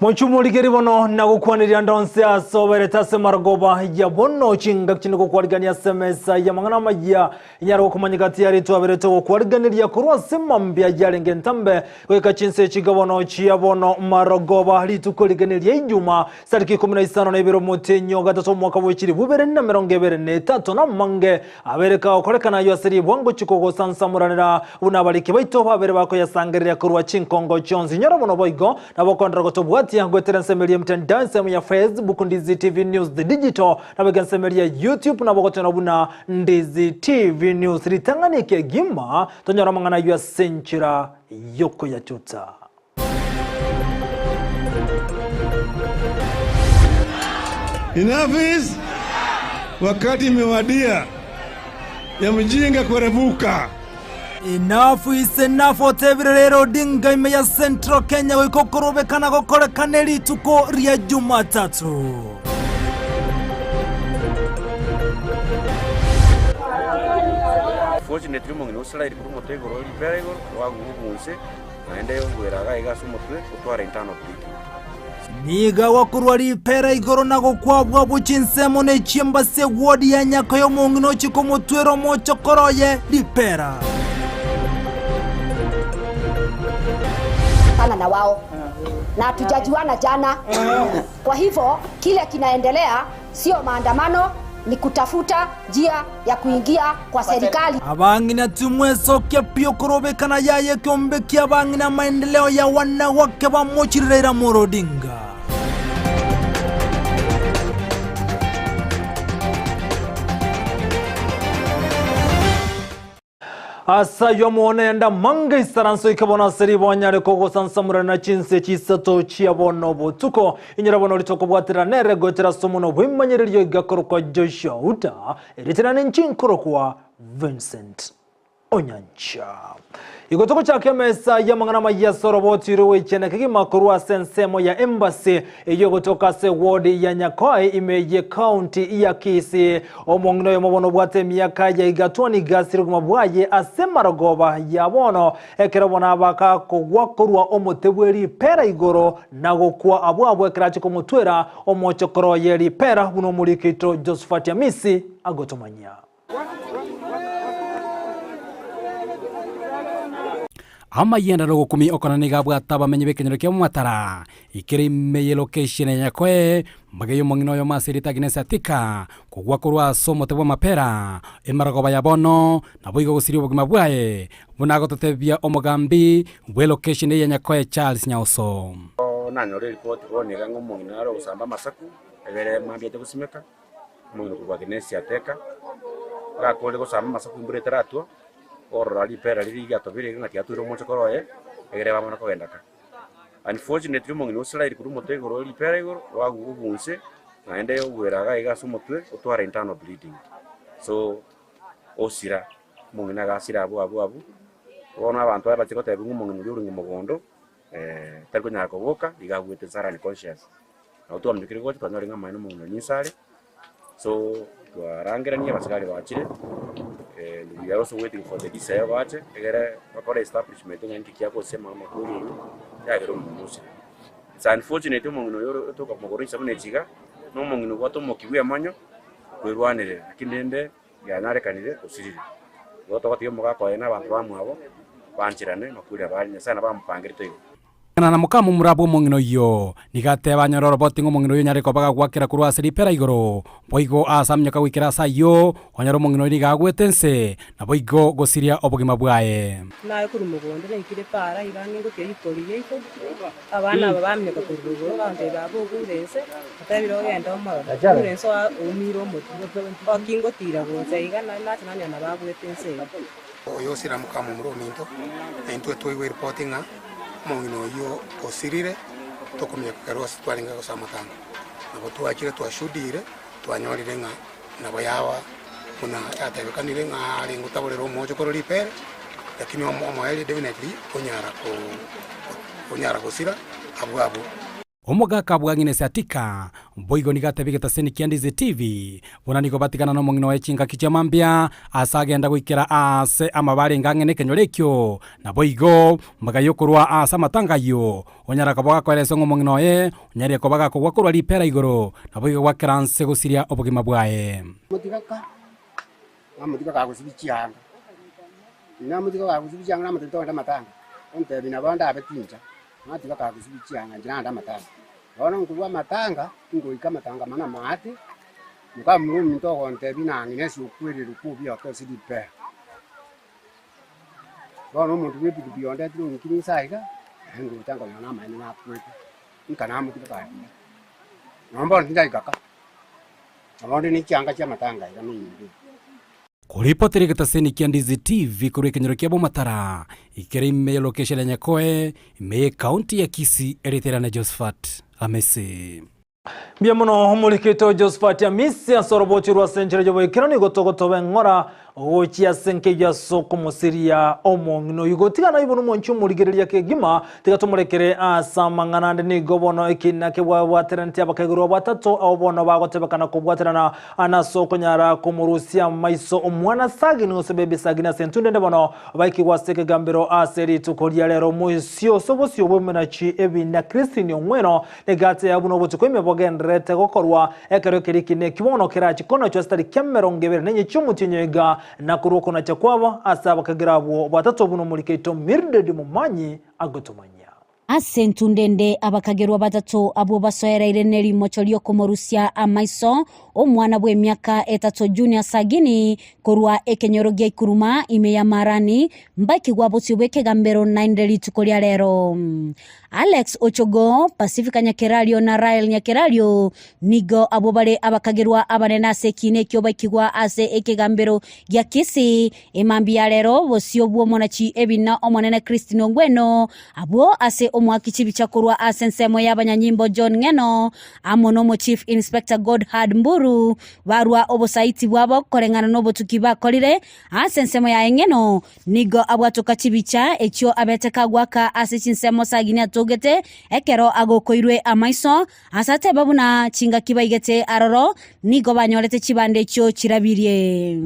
Mochumorigeri bono na gokwaneria ndonse ase oberete ase marogoba ya bono chingaki chinde gokwarigania ase emesa y'amang'ana amaya inyare gokomanya gati ya ritwa aberete gokwariganeria korwa ase mambia yarenge entambe goika chinse chiga bono chia bono marogoba rituko rigene ria ijuma tariki 15 omotienyi o gatato omwaka bwe chilifu ibere na emerongo ebere na etato na amange abere kagokorekana ayio ase ribwango chikogosansamoranera buna abariki baito babere bakoyasangereria korwa chinkongo chionsi. Inyora bono boigo nabo okondora gotobwatia goetera ensemo eria emitandao ensemo ya Facebook Ndizi TV News The Digital nabo ensemo eria YouTube nabo ogotonera buna Ndizi TV News. Ritang'ani ekegima tonyore amang'ana ayio ase enchera yokoyachuta. Enough is wakati imewadia ya mjinga kuerevuka. Enough is enough otebire rero Odinga ime ya Central Kenya goika okorobekana gokorekane rituko ria Jumatatu. Fortunately omong'ina osirairi korwa omotwe igoro ribera igoro, rwagwa obunse. Naende ogwera iga iga ase omotwe, otware internal bleeding. Nigo agokorwa ripera igoro na gokwabwa abwo chinsemo ne chimbasi egwodi ya nyako y'omong'ina ochia komotwera omochokoro oye ripera. Pana na wao na hatujajuana jana. Kwa hivyo kile kinaendelea sio maandamano, ni kutafuta njia ya kuingia kwa serikali. Abang'ina timwesokia pi okorobekana yaye ekeombe ki'abang'ina maendeleo ya wanawake bamochire Raila Amolo Odinga. Ase ayio omonene amange isaranso ike bono ase ribonyare kogosansamorana chinse chisato chia bono botuko. Inyora bono ritokobwaterera nere goetera ase omonwa bw'emanyererio iga korokwa Joshua Uta, erieta ninche nkorokwa Vincent Onyancha. Igo togochaka emesa y'amang'ana amaya ase oroboti rw'ogoichana kegima korwa ase ensemo ya Embassy Eyio gotoka ase ward ya Nyakoe ime ye county ya Kisii. Omong'ina oyomo bono obwate emiaka ya igatwa nigo asire obogima bwaye ase marogoba ya bono ekero bono abaka kogwa korwa omote bwe ripera igoro na gokwa abwo abwo ekero ache komotwera omochokoro oye ripera buna omoriki oito Josephat Amisi agotomanyia. Amayianda na ogokumia okona nigo abwate abamenyi b'ekenyoro kia Mwamatara, ekere ime ye location ya Nyakoe, mbaga y'omong'ina oyomo ase erieta Agnes Atika, kogwa korwa ase omote bw'amapera, emarogoba ya bono, naboigo gosiria obogima bwaye, buna agototebia omogambi bw'elocation eye ya Nyakoe Charles Nyaoso. Nanyora eripoti bono iga ng'a omong'ina nare ogosamba amasaku, egere mambia gosimeka. Omong'ina korwa Agnes ateka, gakore gosamba amasaku embura etaratwa, orora ripera riria riatobire iga ng'a tiatoire omochokoro oye, egere bamana kogenda ka. Unfortunately omong'ina osirairi korwa omotwe igoro ripera igoro, rwagwa obunse, naende ogwera iga iga ase omotwe, otwara internal bleeding. So, osira, omong'ina agasira abwo abwo abwo, bono abanto baye bachia gotebia ng'a omong'ina oria orenge mogondo, tari konyara koboka, iga agwete nse are unconscious. Nabo twamanyokire gocha twanyora ng'a amaene omong'ina ninse are, so twarangerania abasigari bachire, and we are also waiting for the DCI bache, egere bakore establishment ng'a inki kiagosia amakweri aywo, yagera omong'ina osire. It's unfortunate omong'ina oyo ore otoka komogora chisabuni echi iga, na omong'ina obwate omokia bwa emonyo, kwerwanerera, lakini rende yanyarekanire osirire. Igo togotiga omogaka oye na abanto bamwabo, bancherane amakweri aba are, Nyasaye nabo amopangerete igo. Ng'ina na mokamomura bw'omong'ina oyio nigo ateba anyore oroboti ng'a omong'ina oyio onyare koba gagwakera korwa ase ripera igoro. Boigo aase aminyoka goikera ase ayio, onyore omong'ina oyio nigo agwete ense, naboigo gosiria obogima bwaye. Naye korwa mogondo naikire paara iga ang'e ngotiga rikori riaito, abana aba baminyoka korwa rogoro bantebia baba ogure ense, otebire ogende omorore, ogure ense oumire omotwe, oki ngotira gocha iga naende nacha nanyora nabo agwete ense eye. Oyo osira mokamomura ominto, na intwe twaigwa eripoti ng'a omong'ina oyio osirire, tokomanya kero ase twarenge gose amatanga. Nabo twachire twashuhudire, twanyorire ng'a nabo yaba buna yatebekanire ng'a arenge gotaborera omochokoro ripere, lakini omoerio definitely onyara ko onyara gosira abwo abwo. Omogaka bw'Agnes Atika boigo nigo atebia egetaseni kia Ndizi TV buna nigo batigana nomong'ina oye chingaki chia mambia ase agenda goikera aase amabare arenge ang'e nekenyoro ekio. Naboigo magega yokorwa aase amatanga ayio onyara koba gakoeresa ng'a omong'ina oye onyarire koba gakogwa korwa ripera igoro naboigo gwakera nse gosiria obogima bwaye. Motigaka, namotiga kagosibia chianga, namotiga kagosibia chianga namotebia togende amatanga, ontebia nabo ndabe tincha. Natiga kagosibia chianga inche naende amatanga. Bono nkorwa amatanga, ngoika amatanga mana amaate, mokamura ominto ogontebia ng'a ng'ina ase okwererwa kwa obiyoka ase ripera. Bono omonto bwa epikipiki ondetire ong'ikire inse aiga, naende ngocha nkonyora namaene nakwete, nka namotiga kare buya. Nonya bono tindaika ka, nabo onde ne chianga chia amatanga iga na enyomba eye. Koripotera egetaseni kia Ndizi TV korwa ekenyoro kia Bomatara, ekere ime ya location ya Nyakoe, ime ye county ya Kisii, eriterane Josephat Amisi. Mbuya mono omorikito Josephat Amisi ase orobochi rwa ase enchera y'oboikeranu igo togotoba eng'ora gochia ase enkeyio ase okomosiria omong'ina oyio. Gotiga naye bono omonchi omorigereria kegima, tiga tomorekere ase amang'ana ande nigo bono ekina kebwabwateraneti abakaigorwa batato abwo bono bagotebekana kobwaterana Ase okonyara komorusia amaiso omwana Sagini gose baby Sagini ase entunde ende bono baikigwe ase ekegambero ase rituko ria rero moisio ase obosio bw'emenachi ebina Christine Ong'weno negati yaye buna obotuko ime bogendererete gokorwa ekero ekeriki neki bono kerachi konachwa ase tariki emerongo ebere nenye chi'omotienyi oiga na korwa okonacha kwabo ase abakegera abwo batato buna omorikeito Mildred Momanyi agotomanyia. Ase entunda ende abakagerwa batato abwo basoereire nerimocho ri'okomorusia amaiso omwana bw'emiaka etato Junior Sagini korwa ekenyoro gia Ikuruma ime ya Marani mbaikigwa bosio bw'ekegambero naende rituko ria rero. Alex Ochogo, Pacifica Nyakerario na Rael Nyakerario nigo abwo bare abakagerwa abanene ase ekiina ekio baikigwa ase ekegambero gia Kisii Emambia ya rero bosio bw'omonachi ebina omonene Christine Ongweno, abwo ase omoaki chibicha korwa ase ensemo y'abanyanyimbo John Ng'eno, amo n'omochief inspector Godhard Mburu, barua obosaiti bwabo koreng'ana n'obotuki bakorire ase ensemo yaye Ng'eno nigo abwatoka chibicha echio abete kagwaka ase chinsemo Sagini atogete ekero agokoirwe amaiso ase ateba buna chingaki baigete aroro nigo banyorete chibande echio chirabirie.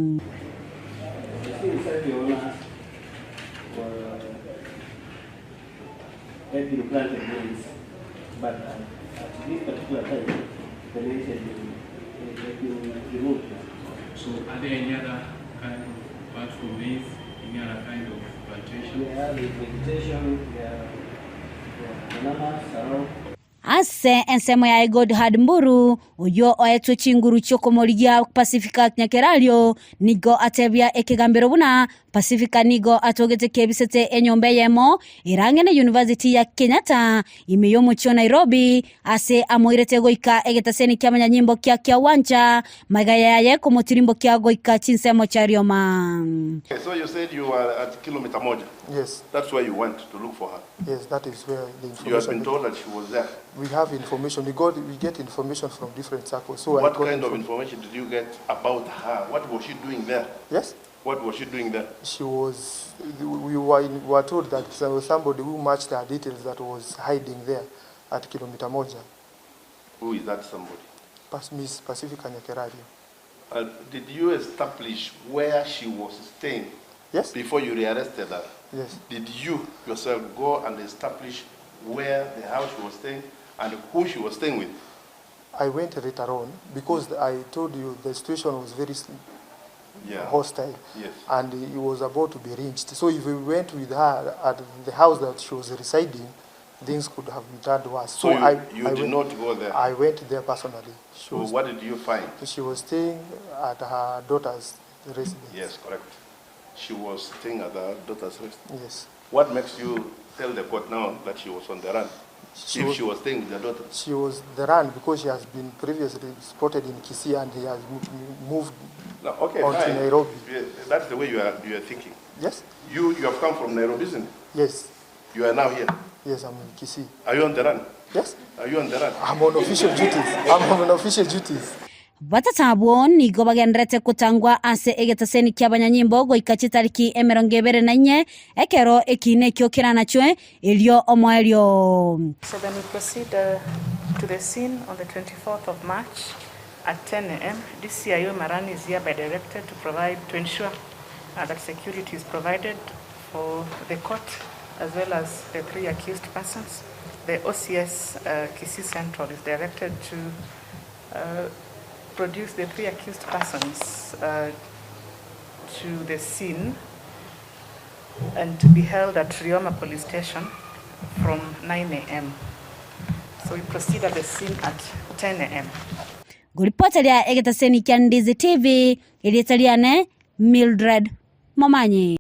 Ase ensemo yaye Godhard Mburu, oyio oetwe chinguru chi'okomorigia Pacifica Nyakerario, nigo atebia ekegambero buna Pacifica nigo atogete kebisete enyomba eyemo erang'ene University ya Kenyatta ime y'omochie o Nairobi ase amoirete goika egetaseni ki'amanyanyimbo kia Kiawanja magega yaye komotirimbokia goika chinsemo chia Rioma. So you said you were at kilometer moja. Yes. That's where you went to look for her. Yes, that is where the You had information. been told that she was there. We have information. We got we get information from different circles. So I What got kind of inform- information did you get about her? What was she doing there? Yes. What was she doing there? She was. We were, in, we were told that there was somebody who matched her details that was hiding there at Kilometer Moja. Who is that somebody? Pas, Miss Pacifica Nyakerario. Uh, did you establish where she was staying? Yes. Before you rearrested her? Yes. Did you yourself go and establish where the house she was staying and who she was staying with? I went later on because I told you the situation was very Yeah. hostile. Yes. And he was about to be lynched. So if we went with her at the house that she was residing, things could have been turned worse. So you- I, you I did went, not go there? I went there personally. She So was, what did you find? She was staying at her daughter's residence. Yes, correct. She was staying at her daughter's residence. Yes. What makes you tell the court now that she was on the run? She if was- she was staying with her daughter? She was the run because she has been previously spotted in Kisii and he has moved No, okay, on to fine. Nairobi. Yeah, That's the way you are, you are thinking. Yes? You, you have come from Nairobi, isn't it? Yes. You are now here. Yes, I'm in Kisii. Are you on the run? Yes. Are you on the run? I'm on official duties. I'm on official duties. Batata abwo nigo bagendererete gotangwa ase egetaseni ki'abanyanyimbo goika chitariki emerongo ebere na inye, ekero ekiina ekio keranachwe, erio omoerio. So then we proceed uh, to the scene on the 24th of March at 10 a.m. DCIO Marani is hereby directed to provide to ensure uh, that security is provided for the court as well as the three accused persons. The OCS uh, Kisii Central is directed to uh, produce the three accused persons uh, to the scene and to be held at Rioma Police Station from 9 a.m. So we proceed at the scene at 10 a.m. Ngoripoteria egetaseni kia Ndizi TV, erieta riane Mildred Momanyi.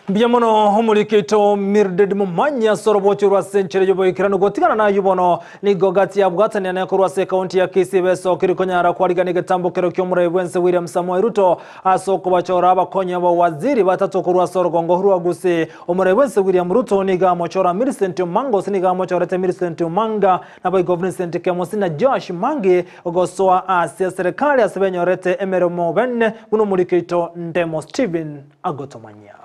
Mbuya mono omorikeito Mildred Momanyi ase orobocho rwa ase enchera y'oboikeranu gotigana nayo bono nigo gati yabwatania nekorwa ase ekaunti ya Kisii besokeri konyara kwarigana egetambokero kia omorai bwense William Samoei Ruto ase okobachora abakonya abawaziri batato korwa ase orogongo rwa Gusii. Omorai bwense William Ruto nigo amochora Millicent Omanga ase nigo amochorete Millicent Omanga naboigo Vincent Kemosi na Joash Mangi gosoa ase eserekari ase benyorete emeremo bene buna omorikeito Ndemo Stephen agotomanyia.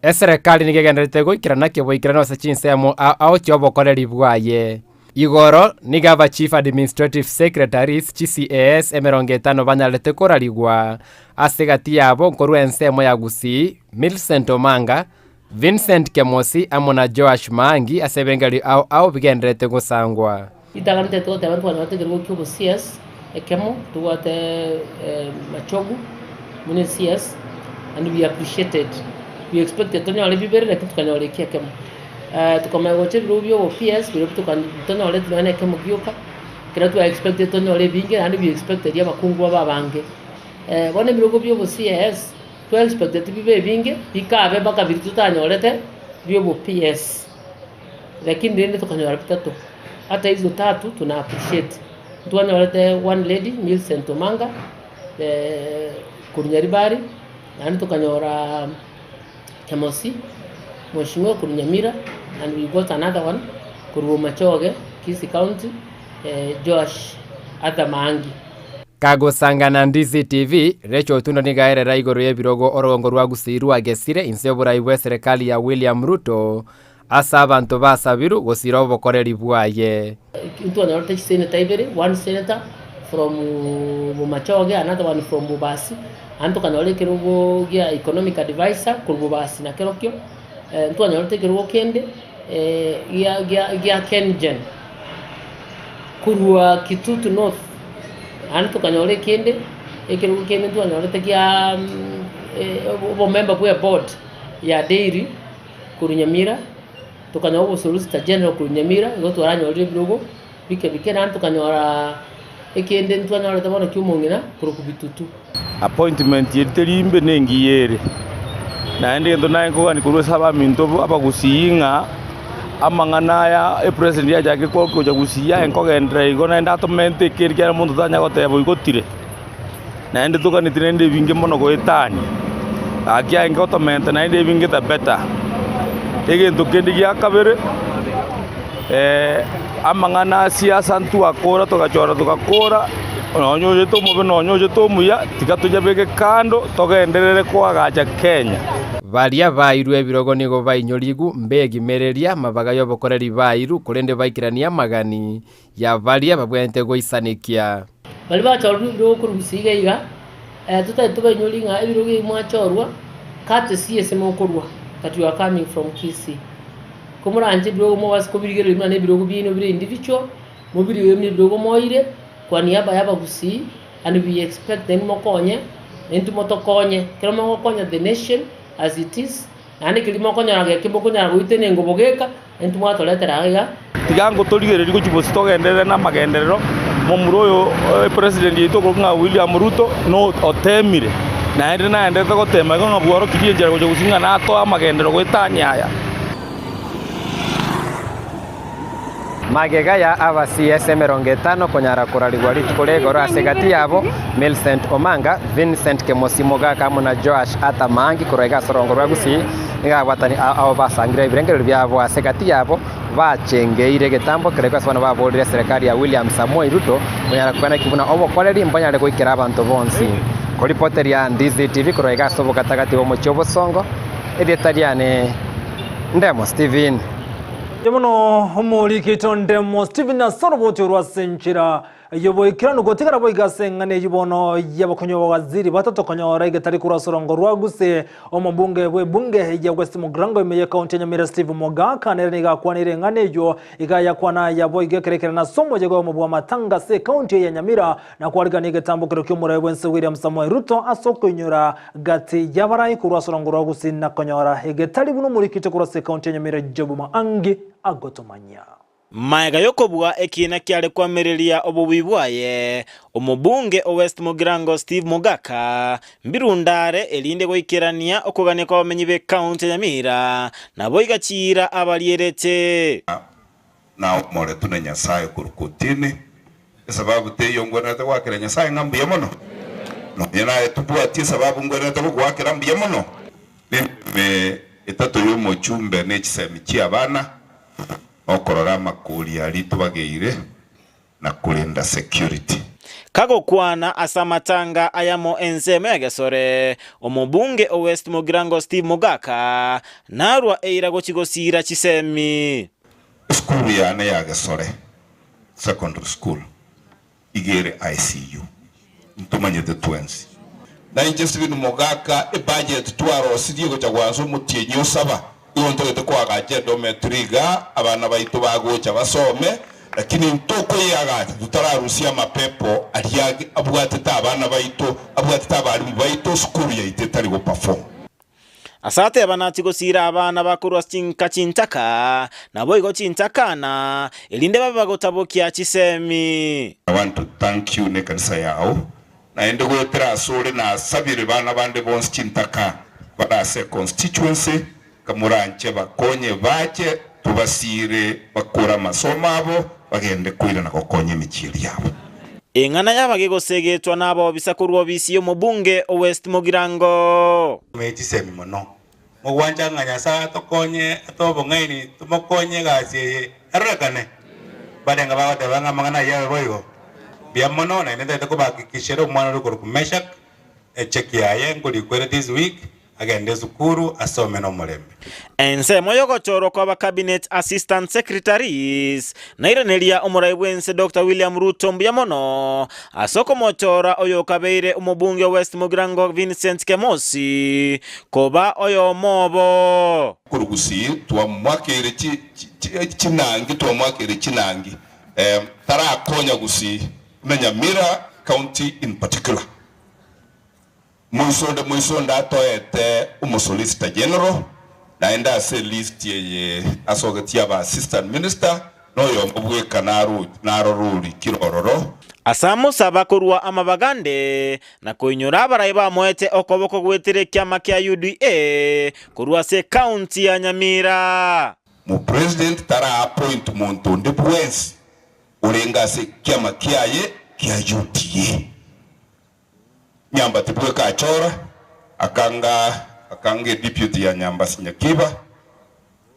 Eserekari nigo egendererete goikerana keboikeranu ase chinsemo ao ao chi'obokoreri bwaye. Igoro nigo aba Chief Administrative Secretaries, chiCAS, 50 banyarete korarigwa, ase egati yabo nkorwa ensemo ya Gusii, Millicent Omanga, Vincent Kemosi amo na Joash Maangi ase ebirengererio ao ao bigendererete gosangwa. Ritang'ani tari togoteba ntwanyorete ekerogo kia obo-CS ekemo, tobwate Machogu buna e-CS and we appreciated, we expected tonyore bibere lakini tukanyora eki ekemo. Tokamanya gocha ebirogo bia obo-PS biria toka tonyoreti nonya na ekemo gioka, ekero twa expected tonyore ebinge naende we expected abakungu babe abange. Bono ebirogo bia obo-CS, twa expected bibe ebinge, bikabe mpaka biria totanyorete bia obo-PS. Lakini rende tokanyora bitato, ata hizo tatu tuna appreciate. Ntwanyorete one lady Millicent Omanga korwa Nyaribari, naende tokanyora Kemosi mheshimiwa korwa Nyamira, and we got another one korwa Bomachoge Kisii County Joash Arthur Maangi. Kagosangana Ndizi TV, Rachel Otundo nigo aerera igoro y'ebirogo orogongo rwa Gusii rwagesire inse y'oborai bw'eserekari ya William Ruto ase abanto basabiru gosira obokoreri bwaye. Ntwanyorete chiseneta ibere, one senator from Bomachoge, another one from Bobasi, naende tokanyora ekerogo gia economic advisor korwa Bobasi nakerokio, ntwanyorete ekerogo kende gia gia gia Kengen korwa Kitutu North, naende tokanyora ekende, ekerogo kende ntwanyorete gia obomember bwa eboard ya dairy. Korwa Nyamira tokanyora obosolicitor general korwa Nyamira, igo twaranyorire ebirogo bike bike naende tokanyora ekende ntwanyorete bono kia omong'ina korokwa Bitutu. Appointment eri teri imbe nengiya ere, naende egento naye nkogania korwa ase abaminto abagusii ng'a amang'ana aya epresident yachakire gocha gusii aye nkogenderera igo naende atomente ekeri kiare omonto tanya goteba oigotire. Naende toganeti naende ebinge mono goetania, gaki aye ngotomenta naende ebinge the better. Egento kende gia kabere, amang'ana a siasa ntwakora togachora togakora, nonye ochete omobe nonye ochete omuya, tiga toyabeke kando togenderere koagacha Kenya. Baria bairwe ebirogo nigo bainyorigwe mbegimereria amabaga y'obokoreri bairwe, korende baikeranie amagani ya baria babwenerete goisanekia. Baria bachorire ebirogo korwa gusii iga iga, totari tobainyori ng'a ebirogo ebi mwachorwa courtesy ase mokorwa that you are coming from Kisii. Komoranche ebirogo mobase kobirigereria buna nebirogo biaino bire individual, mobirigererie buna ebirogo moire kwa niaba ya abagusii and we expect nainwe mokonye, naintwe motokonye. Ekero mogokonya the nation as it is, Naende keria mokonyora geke mokonyara goitena engobo geka, intwe mwatoretera iga iga. Tiga ngotorigererie gochia bosio togenderere namagenderero, momura oyo epresident yaito okorokwa ng'a William Ruto no otemire, naende naenderete gotema igo ng'a bworokirie enchera gochia gosio ng'a natoe amagenderero goetania aya. Magega ya aba CS 50 konyara korarigwa rituko ria igoro ase egati yabo, Millicent Omanga, Vincent Kemosi Mogaka amo na Joash Arthur Maangi korwa iga ase orongo rwa Gusii nigo abwatani ao basangire ebirengererio biabo ase egati yabo bachengeire egetambo keria ase bono baborire eserekari ya William Samoei Ruto konyara koeneki buna obokoreri mbanyare goikera abanto bonsi. Koripoteria Ndizi TV korwa iga ase obogatagati bw'omochie o Bosongo, erieta riane Ndemo Stephen. Mono omoriki Tondemo Stephen Asoroboti orwa ase enchera y'oboikeranu gotigara boigo ase eng'ana eyio bono y'abakonyi b'abawaziri batato konyora egetari korwa ase orongo rwa Gusii. Omobunge bw'ebunge ya West Mugirango ime y'ekaunti ya Nyamira Steve Mogaka nere nigo akwanire eng'ana eyio iga yakwana aya boigo ekero ekerene ase omoyega oyomo bw'amatanga ase ekaunti eye ya Nyamira na kwarigania egetambokero ki'omoraia bw'ense William Samoei Ruto ase okoinyora gati y'abarai korwa ase orongo rwa Gusii na konyora egetari buna omorikito korwa ase ekaunti ya Nyamira Job Maangi agotomanyia. Magega y'okobua ekiina kiare koamereria obobuyi bwaye, omobunge o West Mugirango Steve Mogaka, mbirunda are erinde goikerania okogania kw'abamenyi b'ekaunti ya Nyamira, naboiga chiira abarierete. Na omoretwe na Nyasae korwa kotini, esababu teiyo ngwenerete goakera Nyasae ng'a mbuya mono? Nonya naye tobwati esababu ngwenerete gogoakera mbuya mono? Nemeremo etato y'omochumbe ne chisemi chi'abana, nokorora amakori aria tobageire, na korenda security. Kagokwana ase amatanga ayamo ensemo ya Gesore, omobunge o West Mugirango Steve Mogaka narwa eira gochi gosiira chisemi. Esukuru yane ya Gesore Secondary School iga ere ICU, ntomanyete twensi. Na inche Stephen Mogaka ebudget twarosirie gocha goansa omotienyi o saba, igo ntagete koagacha edormitory igaa abana baito bagocha basome, lakini ntokoyeagacha totararusia amapepo aria abwatete abana baito, abwatete abalimu baito, sukuru yaito etari goperform. Ase ateba nachi gosiira abana bakorwa chinka chintaka, naboigo chintakana, erinde babe bagotabokia chisemi. I want to thank you nekanisa yao, naende goetera asore nasabire bana bande bonsi chintaka bare ase econstituency, kamoranche bakonye bache tobasiire bakore amasomo abo bagende koirana gokonya emichieri yabo. Eng'ana y'abagegosegetwa nabobisa korwa obisi y'omobunge o West Mugirango. Chisemi mono. Mogwancha ng'a Nyasae atokonye atoe obong'aini tomokonye egasi eye erorekane? Mbarenge bagoteba ng'a amang'ana ayio abe boigo. Mbuya mono, naende ntagete kobahakikishera omwana oria okorokwa Meshak, echeki yaye nkorikwa ere this week, agende esukuru asome nomorembe. Ensemo y'ogochorwa kw'aba Cabinet Assistant Secretaries nairaneria omorai bw'ense Doctor William Ruto mbuya mono ase okomochora oyokabeire omobunge o West Mugirango Vincent Kemosi koba oyomo obo. Korwa gusii twamwakeire chinangi twamwakeire chinangi tarakonya gusii na Nyamira county in particular. Moisonde moisonde atoete omosolicitor general, naende ase elist eye asogetie aba assistant minister, noyomo bweka naro rorikire ororo. Ase amosaba korwa amabaga ande, na koinyora abarai bamoete okoboko goetera ekiama kia UDA korwa ase ekaunti ya Nyamira. Mopresident tara appoint monto onde bwensi orenge ase ekiama kiaye kia UDA. Nyambati bweka achora, akanga akanga edipute ya Nyambasi Nyakiba,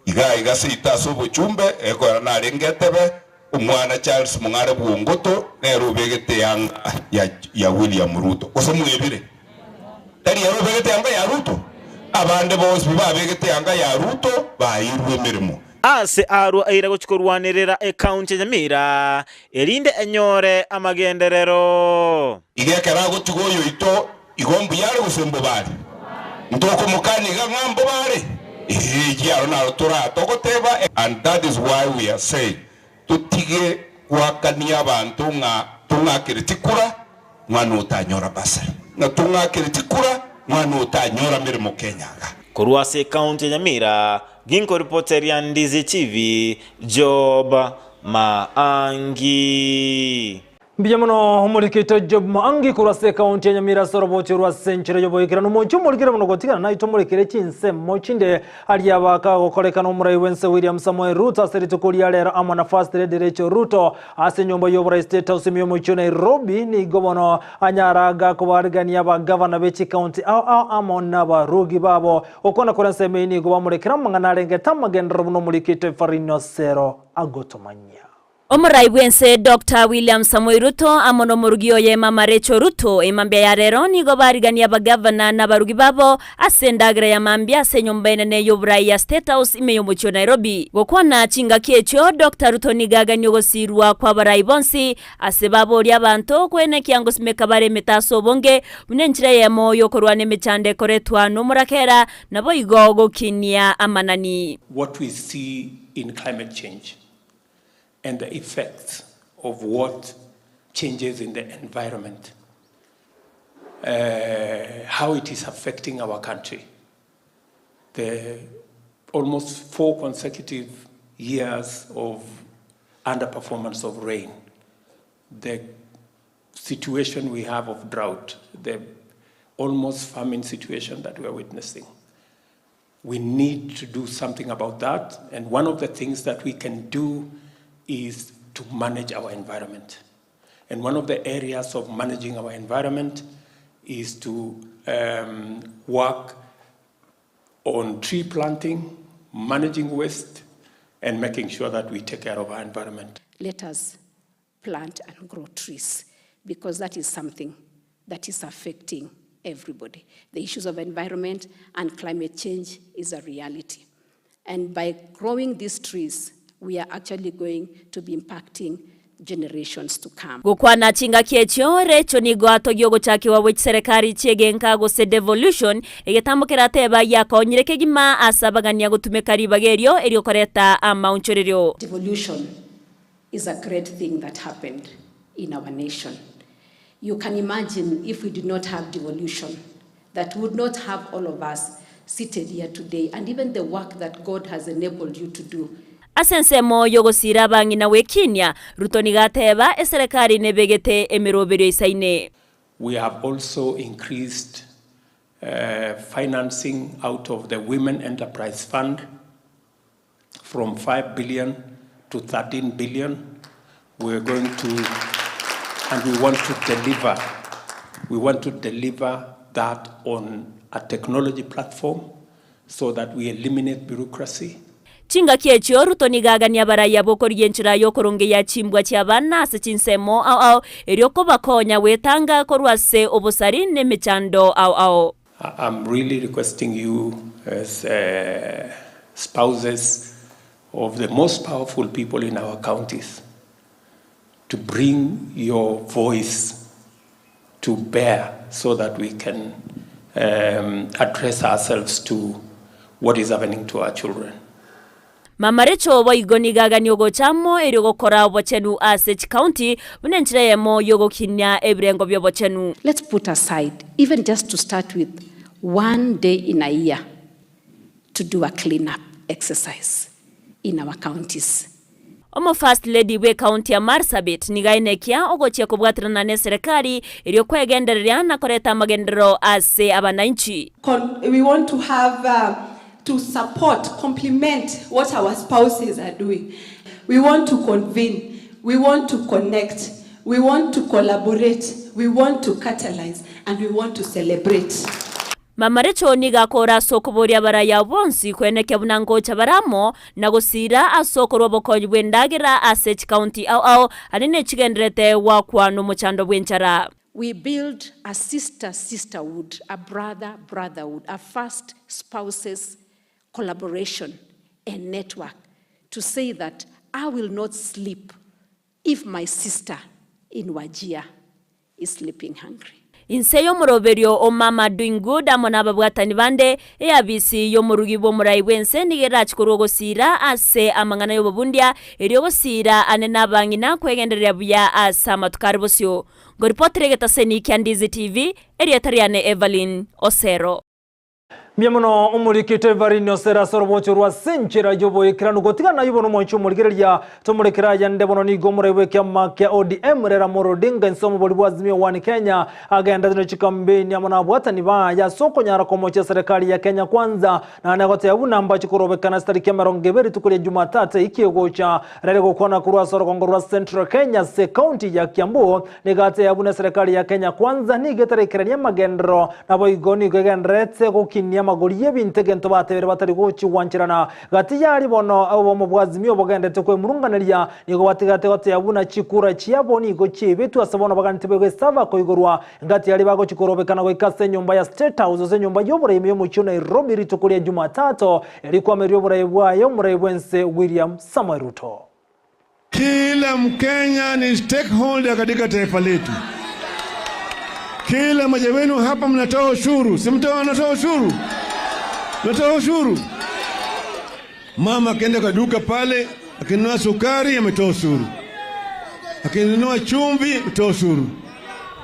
iga iga seito ase obochumbe, ekoera narenge etebe, omwana Charles Mong'are Bwongoto nere obegete eanga ya ya William Ruto. Gose mwebire? Tari ere obegete eanga ya Ruto? Abande bonsi pi babegete eanga ya Ruto baeirwe emeremo. Ase arwo aira gochia korwanerera ekaunti ya Nyamira, erinde enyore amagenderero. Iga ekero agotiga oyoito, igo mbuya are gose mbobe are? Ntokomokania iga ng'a mbobe are? Ee, ekiaro naro toraa togoteba and that is why we are saying totige goakania abanto ng'a tong'akereti kura ng'a notanyora bursary, ng'a tong'akereti kura ng'a notanyora meremo Kenya iga. Korwa ase ekaunti ya Nyamira, Ginkoripoteria Ndizi TV, Job Maangi. Mbuya mono omorikito Job Maangi korwa ase ekaunti ya Nyamira ase orobochi rwa ase enchera y'oboikeranu. Omochie omorikire mono gotigana naitwe omorekere chinsemo chinde aria bakagokorekana omorai bw'ense William Samoei Ruto ase rituko ria rero amo na First Lady Rachel Ruto ase enyomba y'oborai State House ime y'omochie o Nairobi nigo bono anyara gakobarigania abagavana be chikaunti ao ao amo nabarugi babo Okwana kore ensemo eyio nigo bamorekera amang'ana arengete amagenderero buna omorikito Efarino Sero agotomanyia. Omorai bw'ense Doctor William Samoei Ruto amo nomorugi oye Mama Rachel Ruto emambia ya rero nigo bariganie abagavana na abarugi babo ase endagera ya mambia ase enyomba enene y'oborai ya State House ime y'omochie o Nairobi. Gokwana chingaki echio, Doctor Ruto nigo aganie ogosirwa kw'abarai bonsi ase baborie abanto koenekia ngosimeka bare emete ase obonge buna enchera eyemo y'okorwana emechando ekoretwa nomorakera naboigo gokinia amanani. What we see in climate change and the effects of what changes in the environment, uh, how it is affecting our country. The almost four consecutive years of underperformance of rain, the situation we have of drought, the almost famine situation that we are witnessing. We need to do something about that, and one of the things that we can do is to manage our environment. And one of the areas of managing our environment is to um, work on tree planting, managing waste, and making sure that we take care of our environment. Let us plant and grow trees because that is something that is affecting everybody. The issues of environment and climate change is a reality. And by growing these trees, we are actually going to be impacting generations to come. Gokwana chingaki echio, Rachel nigo atogia ogochakigwa gwe chiserekari chi'egenka gose devolution, egetambo kerateba giakonyire kegima ase abagania gotumeka ribaga erio erio koreta amaonchorerio. Devolution is a great thing that happened in our nation. You can imagine if we did not have devolution, that would not have all of us seated here today and even the work that God has enabled you to do. Ase ensemo y'ogosiira abang'ina gwekinia, Ruto nigo ateba eserekari nebegete emeroberio eisaine. We have also increased uh, financing out of the Women Enterprise Fund from 5 billion to 13 billion. We're going to, and we want to deliver, we want to deliver that on a technology platform so that we eliminate bureaucracy. Chingaki echio Ruto nigo agania abarai abwo korigia enchera y'okorongeia chimbwa chi'abana ase chinsemo ao ao, erio kobakonya gwetanga korwa ase obosari na emechando ao ao. I'm really requesting you as uh, spouses of the most powerful people in our counties to bring your voice to bear so that we can um, address ourselves to what is happening to our children. Mama Rachel boigo nigo agania ogocha amo erio gokora obochenu ase chikaunti buna enchera eyemo y'ogokinia ebirengo bi'obochenu. Let's put aside, even just to start with, one day in a year to do a clean up exercise in our counties. Omo First Lady bw'ekaunti ya Marsabit nigo aenekia ogochia kobwaterana n'eserekari erio kwegendereria na koreta amagenderero ase abanainchi. Con we want to have uh, to support, complement what our spouses are doing. We want to convene, we want to connect, we want to collaborate, we want to catalyze, and we want to celebrate. Mama Rachel nigo akora ase okoboria abarai abwo bonsi kwenekia buna ngocha bare amo na gosiira ase okorwa obokonyi bw'endagera ase chikaunti ao ao aria nechigendererete goakwa nomochando bw'enchara. We build a sister sisterhood, a brother brotherhood, a first spouses collaboration and network to say that I will not sleep if my sister in Wajir is sleeping hungry. Inse y'omoroberio o Mama Doing Good amo nababwatani bande, eabisi y'omorugi bw'omorai bw'ense nigo erache korwa ogosiira ase amang'ana y'obobundia, erio ogosiira ane nabang'ina kwegendereria buya ase amatuko are bosio. Ngoripotera egetaseni kia Ndizi TV, erieta riane Evelyn Osero. Mbuya mono omorikito Evarine Osero ase orobocho rwa ase enchera y'oboikeranu gotigana naye bono omwanchi omorigereria tomorekere ayande bono nigo omorai bw'ekiama kia ODM Raila Amolo Odinga inse omobori bwa Azimio One Kenya agenderete ne chikampeni amo nabwatani baye ase okonyara komochia eserekari ya Kenya Kwanza Naende goteba buna mbache korobekana chitariki emerongo ebere rituko ria Jumatatu eyio kegocha rere gokwana korwa ase orogongo rwa Central Kenya ase ecounty ya Kiambu nigo ateba buna eserekari ya Kenya Kwanza nigo etarekerania amagenderero naboigo nigo egendererete gokinia amagori y'ebinto egento batebire batari gochia gwancherana. Gati y'aria bono obomo bwa Azimio bogendete kwemurunganeria nigo batigate goteba buna chikura chiabo nigo chiaibetwe ase bono baganete boigo esava koigorwa Gati aria bagochia korobekana goika ase enyomba ya State House ase enyomba y'oboraimi y'omochie o Nairobi rituko ria Jumatatu, erio kwameria oborai bwaye omorai bw'ense William Samoei Ruto. Kila Mkenya ni stakeholder katika taifa letu. Kila mmoja wenu hapa mnatoa ushuru, si mtoa, anatoa ushuru, mnatoa ushuru. Mama akienda kwa duka pale akinunua sukari ametoa ushuru, akinunua chumvi mtoa ushuru,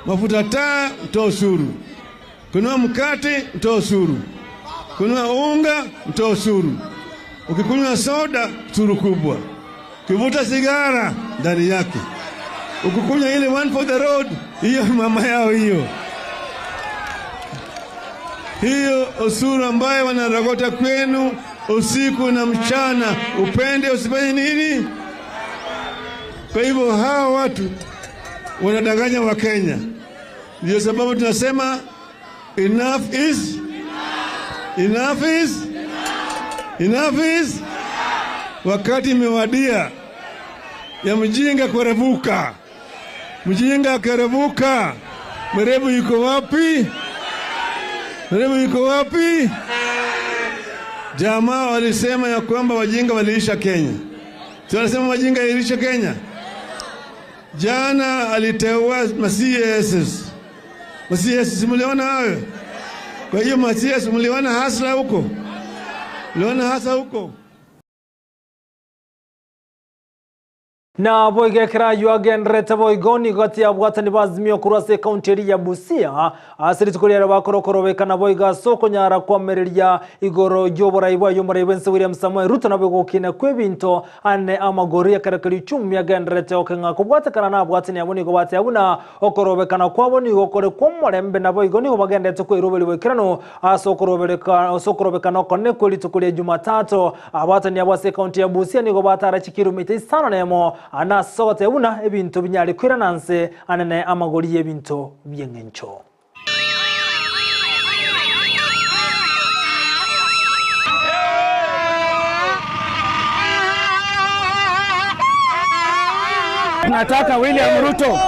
mafuta taa mtoa ushuru, kununua mkate mtoa ushuru, kununua unga mtoa ushuru, ukikunywa soda ushuru kubwa, ukivuta sigara ndani yake, ukikunywa ile one for the road, hiyo mama yao hiyo hiyo ushuru ambayo wanarogota kwenu usiku na mchana, upende usifanye nini. Kwa hivyo hawa watu wanadanganya Wakenya, ndio sababu tunasema enough is enough is enough is. Wakati imewadia ya mjinga kurevuka. Mjinga akirevuka, mwerevu yuko wapi? Mwerevu yuko wapi? Jamaa walisema ya kwamba wajinga waliisha Kenya. Si wanasema wajinga waliisha Kenya? Jana aliteua ma CSs. Ma CSs mliona hayo? Kwa hiyo ma CS mliona hasla huko? Mliona hasa huko? Na boigo ekero ayio agendererete boigo nigo atiabwatani ba Azimio korwa ase ekaunti eria ya Busia ase rituko riare bakora okorobekana boigo ase okonyara koamereria igoro y'oborai bwaye omorai bw'ense William Samoei Ruto nabo gokina kw'ebinto ane amagoro y'ekerokerio echumi agendererete okeng'a kobwatekana nabwatani abwo nigo bateba buna okorobekana kwabo nigo kore kw'omorembe naboigo nigo bagendererete koiroberia boikeranu ase okorobereka ase okorobekana okonene kwe rituko ria Jumatatu. Abatani abwo ase ekaunti ya Busia nigo batara chikiromita isano na emo na ase ogoteba buna ebinto binyare koirana nse anene amagori y'ebinto bi'eng'encho. Tunataka William Ruto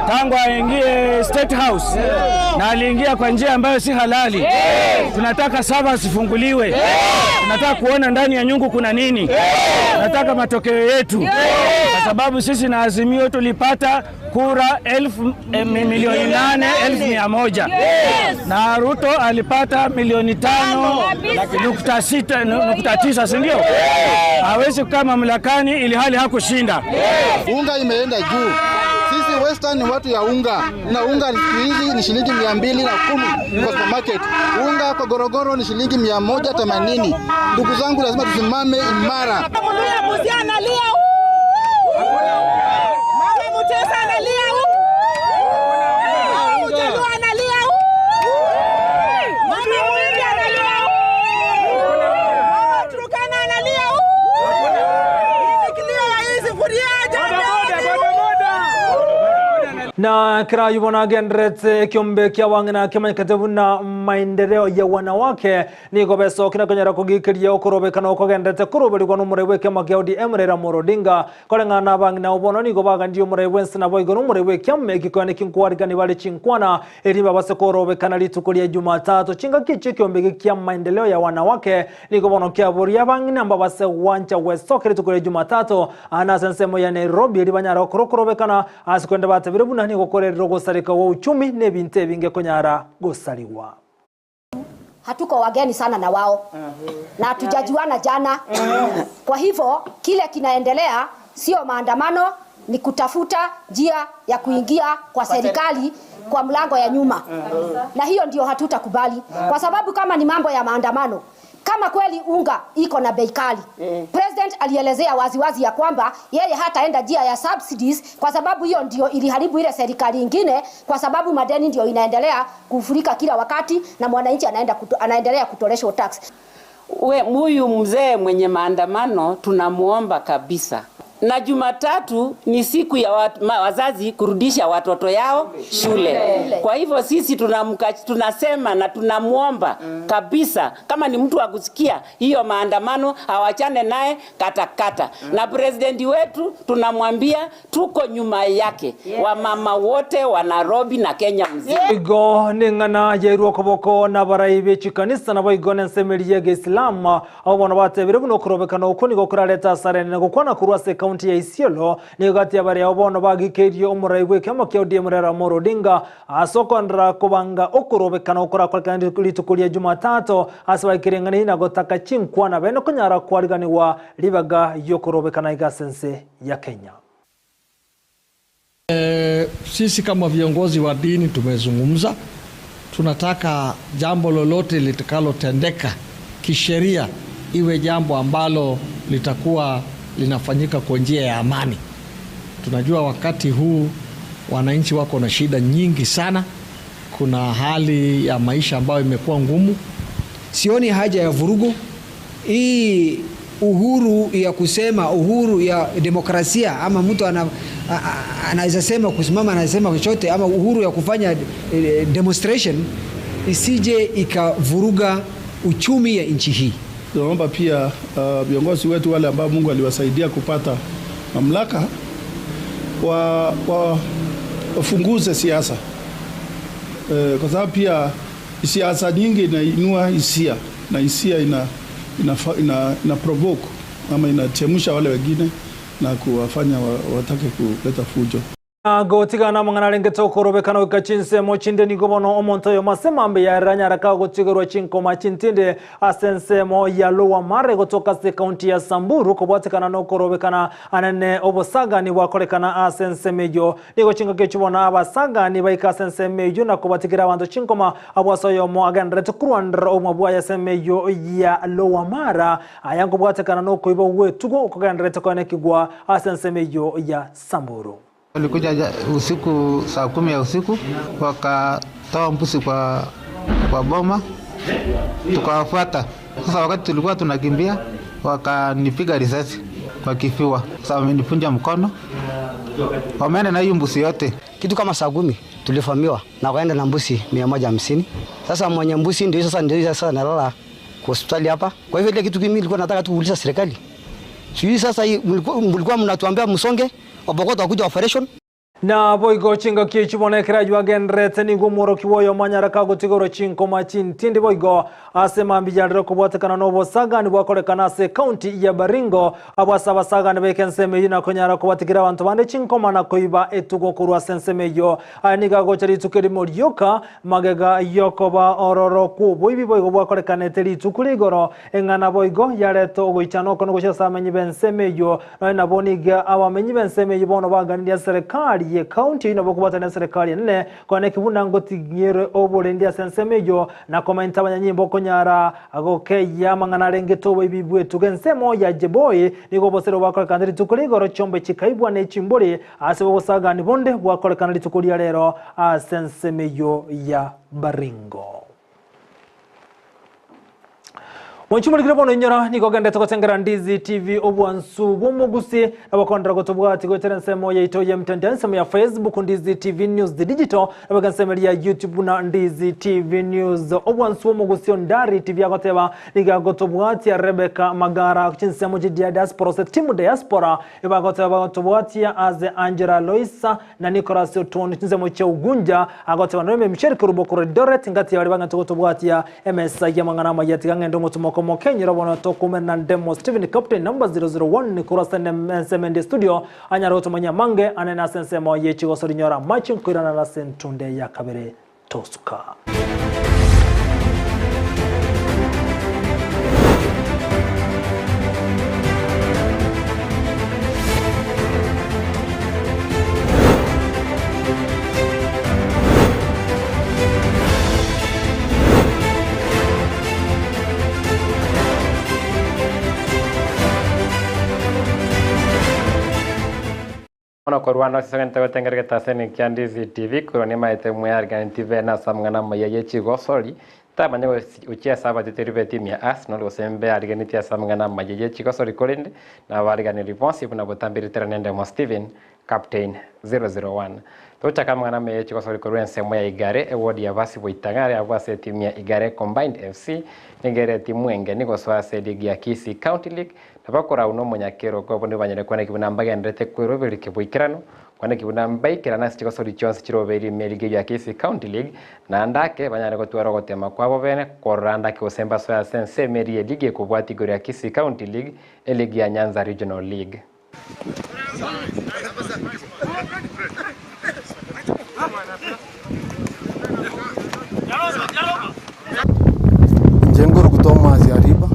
tangu aingie State House na aliingia kwa njia ambayo si halali. Tunataka sava zifunguliwe. Tunataka kuona ndani ya nyungu kuna nini. Tunataka matokeo yetu, kwa sababu sisi na Azimio tulipata kura 8,100,000 na Ruto alipata milioni 5.6 nukta tisa, si ndio? Hawezi kukaa mamlakani ili hali hakushinda. Unga imeenda juu. Sisi Western ni watu ya unga, na unga siku hizi ni shilingi 210 kwa supermarket. Unga kwa gorogoro ni shilingi 180. Ndugu zangu, lazima tusimame imara. Muluya Busia analia. Mama Mutesa analia. Mama Mjaluo analia. Mama Mwingi analia. Mama Turkana analia. Hii ni kilio ya hii sufuria jamani. Na kirayu bono agenderete ekiombe kia wang'ina kimanyekete buna maendeleo ya wanawake nigo besokire konyara kogikeria okorobekana okogenderete koroberigwa na omorai bwa ekiama kia ODM Raila Amolo Odinga koreng'ana na abang'ina abo bono nigo bagandirie omorai bwa ense nabo igo na omorai bwa ekiama ekikoya nekinkwarigani bare chinkwana eri babase korobekana rituko ria Jumatatu chingaki echio ekiombe eke kia maendeleo ya wanawake nigo bono kiaboria abang'ina mbabase gwancha gwesoka rituko ria Jumatatu aa ase ensemo ya Nairobi eri banyara gokora okorobekana ase korende batebire buna nigo korerera ogosareka gwa uchumi na ebinto ebinge konyara gosarigwa. Hatuko wageni sana na wao na hatujajuana jana. Kwa hivyo kile kinaendelea sio maandamano, ni kutafuta njia ya kuingia kwa serikali kwa mlango ya nyuma, na hiyo ndio hatutakubali, kwa sababu kama ni mambo ya maandamano, kama kweli unga iko na bei kali, President alielezea waziwazi ya kwamba yeye hataenda njia ya subsidies, kwa sababu hiyo ndio iliharibu ile serikali ingine, kwa sababu madeni ndio inaendelea kufurika kila wakati na mwananchi anaendelea kutoleshwa tax. We, huyu mzee mwenye maandamano tunamuomba kabisa, Na Jumatatu ni siku ya wat, ma, wazazi kurudisha watoto yao shule. Kwa hivyo sisi tunamka, tunasema na tunamwomba kabisa, kama ni mtu wa kusikia hiyo maandamano awachane naye katakata. Na presidenti wetu tunamwambia tuko nyuma yake, wamama wote wa Nairobi na Kenya mzima. Igo neng'ana yairwe okoboko nabarai be chikanisa nabo igo nensemeri ya Geisilamu abo bono batebire buna okorobekana okwo nigo korarete asara enene gokwana korwa ase ekaunti ya Isiolo nigo gati y'abaria abo bono bagikeirie omorai bw'ekiama kia ODM Raila Amolo Odinga ase okoenderera kobanga okorobekana okorakorekane rituko ria Jumatatu ase baikerenganiri na gotaka chinkwana bene konyara kwariganigwa ribaga y'okorobekana iga ase ense ya Kenya. E, sisi kama viongozi wa dini tumezungumza, tunataka jambo lolote litakalotendeka kisheria iwe jambo ambalo litakuwa linafanyika kwa njia ya amani. Tunajua wakati huu wananchi wako na shida nyingi sana, kuna hali ya maisha ambayo imekuwa ngumu. Sioni haja ya vurugu hii. Uhuru ya kusema, uhuru ya demokrasia, ama mtu anaweza sema kusimama, anasema chochote, ama uhuru ya kufanya demonstration isije ikavuruga uchumi ya nchi hii. Tunaomba pia viongozi wetu wale ambao Mungu aliwasaidia kupata mamlaka wafunguze siasa kwa sababu pia siasa nyingi inainua hisia na hisia ina provoke ama inachemsha wale wengine na kuwafanya watake kuleta fujo. Gotigana mang'ana arengete okorobekana goika chinsemo chinde nigo bono omonto oyo masemambe yaranyaraka gotigerwa chinkoma chintinde ase ensemo ya Lower Mara gotoka ase ekaunti ya Samburu kobwatekana na okorobekana anene obosagani bwakorekana ase ensemo eywo nigo chingaki chibona abasagani baika ase ensemo eywo na kobatigera abanto chinkoma abwo ase oyomo agenderete korwanera oboma bwaye ase ensemo eywo ya Lower Mara aya nkobwatekana na okoiba gwetugo okogenderete koenekigwa ase ensemo eywo ya Samburu. Walikuja usiku saa 10 ya usiku wakatoa mbuzi kwa boma, tukawafuata. Sasa wakati tulikuwa tunakimbia wakanipiga risasi kwa kifua. Sasa wamenipunja mkono, wameenda na hiyo mbuzi yote. Kitu kama saa 10 tulivamiwa na wakaenda na mbuzi 150. Sasa mwenye mbuzi ndio sasa ndio sasa nalala kwa hospitali hapa. Kwa hivyo ile kitu mimi nilikuwa nataka tu kuuliza serikali. Sijui sasa hii mlikuwa mnatuambia msonge Wabogoto wakuja operation. Na boigo chingaki chibonekera jwagenderete nigo mworoki woyo manyaraka gotigoro chinkoma chintindi boigo ase mambijarero kobwatekana n'obosagani bwakorekana ase county ya Baringo abwo ase abasagani baika ensemo eywo na konyara kobatigira abanto bande chinkoma na koiba etugo korwa ase ensemo eywo. Aya nigo agocha rituko erimo rioka magega yokoba ororo kw'oboibi boigo bwakorekanete rituko rigoro eng'ana boigo yareta ogoichana oko nogochia ase abamenyi b'ensemo eywo nonya nabo niga abamenyi b'ensemo eywo bono baganirie serikali ye county nabo kobwatana serikali enene kone kibuna ngotinyere oborendi ase ensemo eywo na komenta abanyanyimbo okonyara agokeya amang'ana arengete oboibi bwetuga ensemo ya Jeboi nigo obosere bwakorekana rituko rigoro chiombe chikaibwa na echimbori ase obosagani bonde bwakorekana rituko ria rero ase ensemo eywo ya Baringo. Mwanchumurikire bono inyora nigo gendete gotengera Ndizi TV obwansu bw'omogusi nabakondera gotobwati goetera ensemo yaito ya mtandao ensemo ya Facebook Ndizi TV News The Digital nabaga ensemo ya YouTube na Ndizi TV News obwansu bw'omogusi Ondari TV agoteba niga gotobwati Rebecca Magara chinsemo ya diaspora se timu diaspora ebagoteba bagotobwati aze Angela Loisa na Nicholas Otoni chinsemo cha Ugunja agoteba no Michelle Kurubo Doret ngati bari bang'anto gotobwati MS ya mang'ana mayati gang'endo motumo Kenya robono tokumena ndemo Stephen Captain number 001 Nicholas NMSMD studio anyaro otomanya mange anena sensemo yechigo sorinyora machin kuirana na sentunde ya kabere tosuka. Ono korwana sisogente gotengeregeta ase kia Ndizi TV korwa nimaete mwe argan TV na samng'ana maya ye chigosori Tamanya gochia ase abateteri b'etimu ya Arsenal gose mbe arigenetie ase amang'ana amaya ye chigosori korende nabariganeri bonsi buna botambe ritera nendemo Steven Captain 001. Tochake amang'ana amaya ye chigosori korwa ensemo ya Igare eward ya Basi Boitang'are abwo ase etimu ya Igare Combined FC nigo ere etimu engeni gosoa ase eligi ya Kisii County League na bakorau na omonyakerogo abwo nigo banyare kwaneki buna mbagendererete kweroberia keboikeranu Kwaneki buna mbaikerane ase chigosori chionsi chirobeire ime eligi eyio ya Kisii County League, naende ake banyare gotwara ogotema kwabo bene korora ande ake gose mbasoe ase ensemo eria y'eligi ekobwatia igoro ya Kisii County League, eligi ya Nyanza Regional League. Inche nkoruku Thomas Ariba,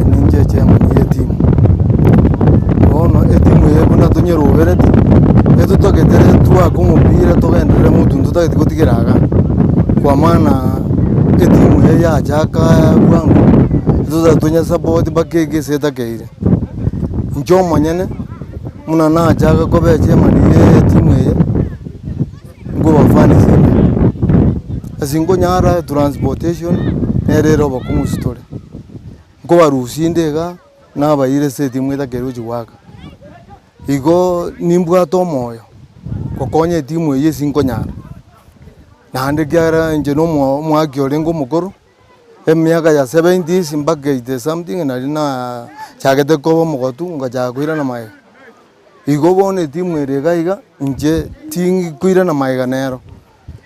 ninche chairman ye etimu. Bono etimu eye buna tonyerobereti, etotagete twake omopira togenderere motwe ntotageti gotigera iga, kwa maana etimu eye yachaka bwango, totagete tonye support mpaka egese etakeire. Inche omonyene, buna nachaka koba echairman ye etimu eye. Nkobafundisia ime, ase nkonyara transportation nere ere obokong'u ase tore, nkobarusia inde iga, nabaira ase etimu etakeire gochia goaka. Igo nimbwate omoyo, gokonya etimu eywo ase nkonyara, naende ekiagera inche na omo omoaki orenge omokoro, emiaka ya seventies mpaka eighty something nari nachagete koba omogotu ngachaka koirana magega. Igo bono etimu ere iga iga, inche tinkoirana magega nero,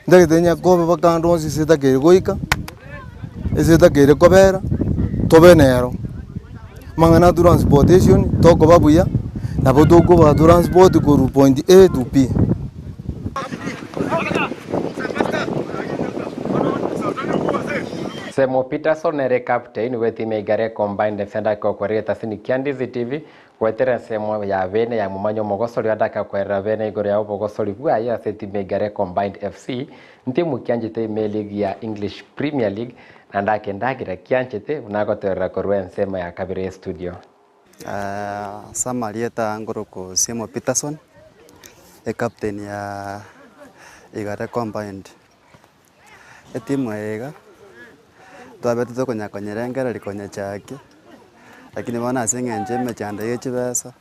ntagete nyakobe mpaka ande onsi ase etakeire goika, ase etakeire kobera, tobe nero. Amang'ana a transportation, tokoba buya, nabo tokoba transport korwa point A to B. Semo Peterson nere captain bw'etimu ya Igare Combined FC ande akokorera etasini kia Ndizi TV Goetera ensemo ya bene yamomanya omogosori ande akakwerera bene igoro ya obogosori bwaye ase etimu ya Igare Combined FC, ntimu kianchete ime eligi ya English Premier League, naende ake endagera kianchete buna agotoerera korwa ensemo ya kabere y'estudio. Ase amarieta ngoroku Simo Peterson, ecaptain ya Igare Combined. Etimu eye iga, twabete tokonya konyerengereria konyechakia, lakini bono ase eng'encho emechando ye chibesa,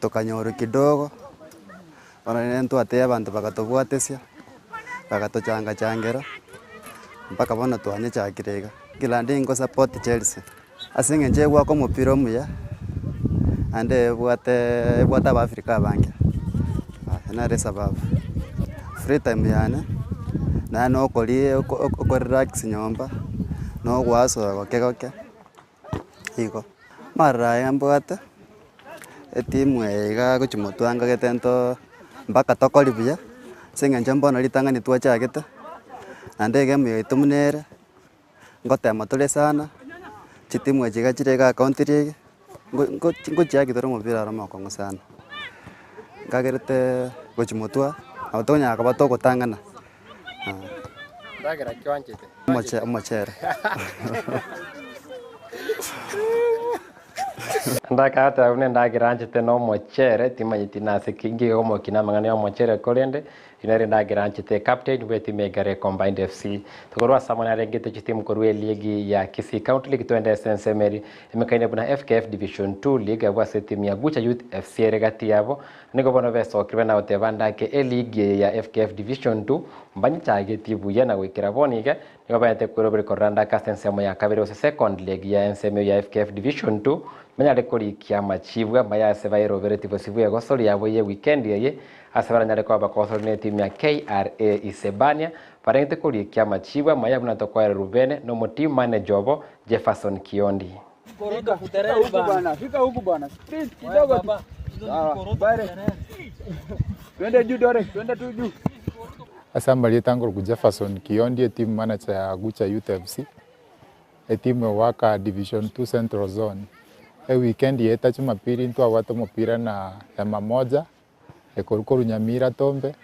tokanyorwa kidogo, bono rende ntwatebia abanto bagatobwatesia, bagatochanga changera, mpaka bono twanyechakire iga. Kera naende nko support Chelsea, ase eng'encho egwaka omopira omuya, naende ebwate ebwate abafrika abange, nere esababu. Free time yane, naye nokoria oko okorelax nyomba, na ogoasoa goke goke, igo. Amaroro aya mbwate, etimu eye iga gochia motwe angagete ntoo mpaka tokori buya, ase eng'encho mbono ritang'ani twachagete, naende egemu yaito buna ere. Ngotema tore sana, chitimu echi iga chire iga county league, ngo ngochiaki tore omopira aro omokong'u sana. Nkagerete gochia motwe, nabo tokonyara koba togotang'ana Ndagera ki oanchete? omoche omochere. Ndakateba buna endagera anchete na omochere, timanyeti nase ki ngiga komokina amang'ana ya omochere korende Inere endagera anchete captain bw'etimu ya Igare Combined FC. Tokorwa ase amo narengete chitimu korwa eligi ya Kisii County League twende ase ensemo eri emekaine buna FKF Division 2 League abwo ase etimu ya Gucha Youth FC ere gati yabo. Nigo bono besokirwe na goteba ndake eligi eye ya FKF Division 2 mbanyechagetie buya na goikera bono iga nigo baete kweroberi korora ndake ase ensemo ya kabere gose second leg ya ensemo eyio ya FKF Division 2 banyare korikia amachibu amaya ase baeroberetie bosio bw'egosori yabo ye weekend eye Ase baranyare koba bakosori netimu ya KRA Isebania, barengete korikia amachibu amaya buna tokoera Rubene na omoteam manager obo Jefferson Kiondi. Ase amarieta nkorokwa Jefferson Kiondi eteam manager ya Gucha Youth FC, etimu egoaka division two central zone. Eweekend yaeta jumapili ntwabwate omopira na Hema Moja. Ekorwa korwa Nyamira Tombe,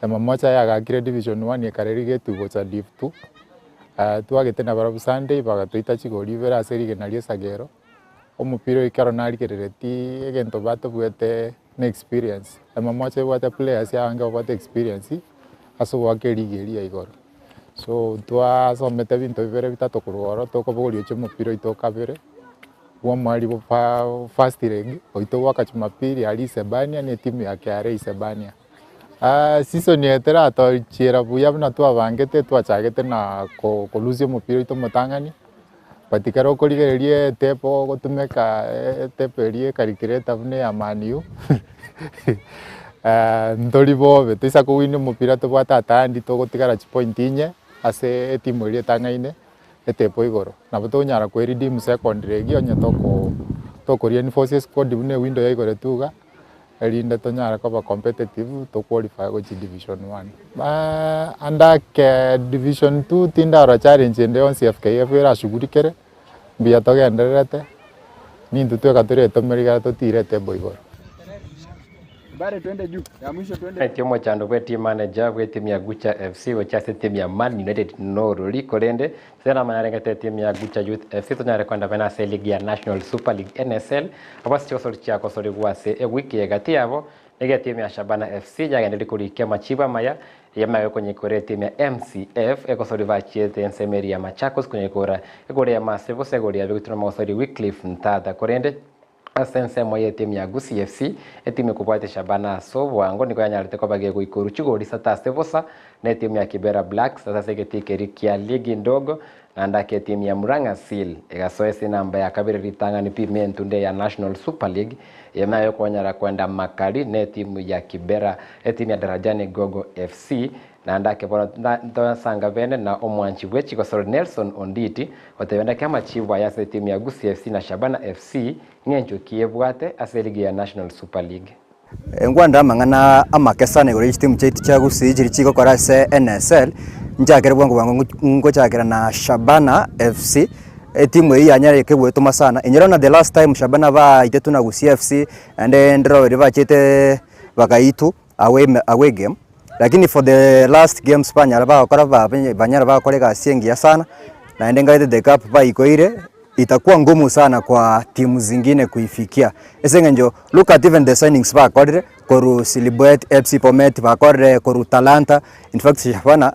Emamocha yagakire division one ekareriga etugo cha div two, twagete nabarabwo Sunday bagatoita chigori ibere ase rigena ria esagero, omopira oyo ekero narigereretie egento batobwete na experience, Emamocha ebwate players abange babwate experience ase ogoaka erigi eria ya igoro. So twasomete ebinto bibere bitato korwa oro tokobogoria oche omopira oito okabere, bwa omweri bwa first leg, oito goaka jumapili aria Isebania na etimu ya KRA Isebania. Season eye teratochiera buya buna twabangete, twachagete na kolusia omopira oito omotang'ani, but ekero okorigereria etape ogotumeka etape eria ecalculator buna eya Man U, ntori bobe, toisa kowin omopira tobwate atandi togotigara chipoint inye ase etimu eria etang'aine etape igoro. Nabo tokonyara koeredeem second leg onye toko tokoreinforce esquad buna ewindow yaigoretwe iga. Erinde tonyare koba competitive to qualify gochia division one. Ande ake division two tindarora challenge ende yonsi FKF erashugulikere, mbuya togendererete, nintwe tweka toretomere ekero totiire etable igoro. Eti omochando bwe team manager bwe timu ya Gucha FC gochia ase timu ya Man United norori korende Ase namanya arengete etimu ya Gucha Youth FC tonyare kwenda bene ase eligi ya National Super League, NSL, abwo ase chigosori chiagosorigwa ase ewiki eye gati yabo nigo etimu ya Shabana FC yagendereire korikia amachibu amaya eyemo ekonyekora etimu ya MCF egosori bachiete ensemo eria ya Machakos konyekora egori ya Massive gose egori ya Bigutu nomogosori Wycliffe Ntatha korende Ase ensemo y'etimu ya Gusii FC, etimu ekobwatia Shabana ase obwango nigo yanyarete koba gegoikorwa chigori isato ase bosa na etimu ya Kibera Blacks ase egetii keria kia ligi ndogo, naende ake etimu ya Murang'a Seal egasoa ase enamba ya kabere ritang'ani pi mentunde ya National Super League eye nayo okonyara kwenda makari na etimu ya Kibera etimu ya Darajani Gogo FC Naende ake bono ntoyasanga bene na omwanchi bwe chigosori Nelson Onditi, gotebia ndake amachibu aye ase etimu ya Gusii FC na Shabana FC ng'encho ki ebwate ase eligi ya National Super League. Nkwanera amang'ana amake sana igoro ye chitimu chiaito chia Gusii chiria chigokora ase NSL, nchakere bwango bwango ngochakera na Shabana FC, etimu eyio yanyarire kegwetoma sana, inyora buna the last time Shabana baitetwe na Gusii FC, naende ndire baria bachete bagaitwa away away game. Lakini for the last games banyara bagokora banyara bagokora egasi engiya sana, naende ngaete the cup baikoire, itakuwa ngumu sana kwa timu zingine kuifikia. Ase eng'encho look at even the signings bakorire, korwa Silibwet, FC Bomet, bakorire korwa Talanta, in fact Shabana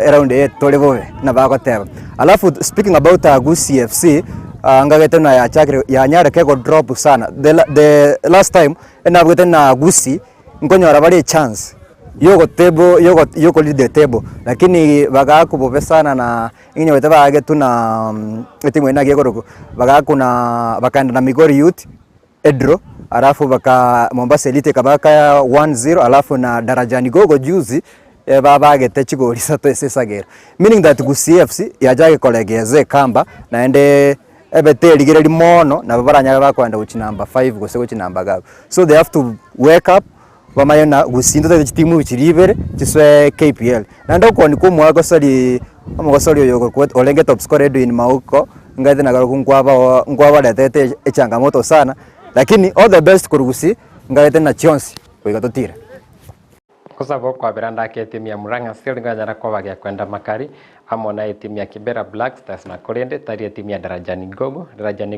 eround eye tore bobe buna bagoteba. Alafu speaking about Gusii FC, ngagete buna yachakire yanyareke go drop sana, the the last time enabwete na Gusii. Nkonyora bare echance yogotable yogo yoko lead the table lakini bagaakwa bobe sana na inyorete baagetwe na etimu eye naki ekorokwa, bagaakwa na bakaenda na Migori Youth edraw alafu baka Mombasa Elite ekabaaka 1-0 alafu na Darajani Gogo juzi babagete chigori isato ase esagero. Meaning that Gusii FC yachake koregeza ekamba naende ebe terigereria mono nabo baranyare bakoenda gochia number five gose gochia number gabu. So they have to wake up bamanye na gose intwe totagete chitimu chiria ibere chisoe KPL. Naende okoni kwa omwagosori omogosori oyo okorokwa orenge top scorer Edwin Mauko, ngaete nakarokwo nkwabao nkwabaretete echangamoto sana, lakini all the best korwa gusii ngaete na chionsi goika totire. Gosaba okwabera ndake etimu ya Murang'a Seal nigo yanyara koba gekwenda makari amo na etimu ya Kibera Black Stars na korende tari etimu ya Darajani Gogo. Darajani.